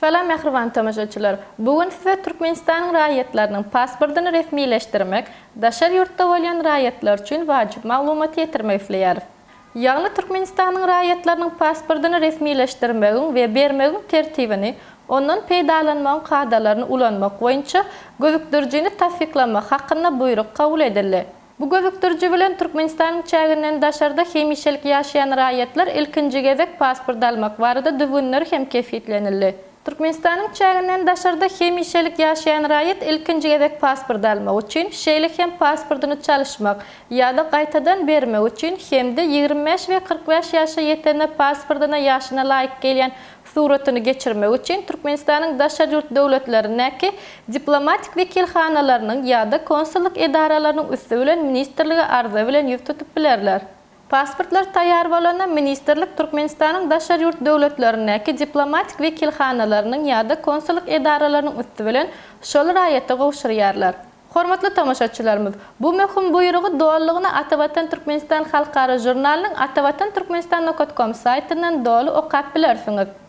Salam mähriban tomaşaçylar! Bu gün size Türkmenistanyň raýatlarynyň pasportyny resmileşdirmek, daşary ýurtda bolýan raýatlar üçin wajyp maglumaty ýetirmek isleýäris. Ýagny Türkmenistanyň raýatlarynyň pasportyny resmileşdirmegiň we bermegiň tertibini, ondan peýdalanmagyň kadalaryny ulanmak boýunça Gözükdirijini tassyklamak hakynda buýruk kabul edildi. Bu gözükdiriji bilen Türkmenistanyň çäginden daşarda hemişelik ýaşaýan raýatlar ilkinji gezek pasport almak barada düzgünler hem kesgitlenildi. Türkmenistanyň çäginden daşarda hemişelik ýaşaýan raýat ilkinji gezek pasport almak üçin, şeýle hem pasportyny çalyşmak ýa-da gaýtadan bermek üçin hem-de 25 we 45 ýaşa ýetende pasportyna ýaşyna laýyk gelýän suratyny geçirmek üçin Türkmenistanyň daşary ýurt döwletlerindäki diplomatik wekilhanalarynyň ýa-da konsullyk edaralarynyň üsti bilen ministrlige arza bilen ýüz tutup bilerler. Pasportlar taýýar bolanda ministrlik Türkmenistanyň daşary ýurt döwletlerindäki diplomatik wekilhanalarynyň ýa-da konsullyk edaralarynyň üsti bilen şol raýata gowşurýarlar. Hormatly tomaşaçylarymyz, bu möhüm buýrugy dolulygyna Atavatan Türkmenistan halkara žurnalynyň atavatanturkmenistan nokat kom saýtyndan doly okap bilersiňiz.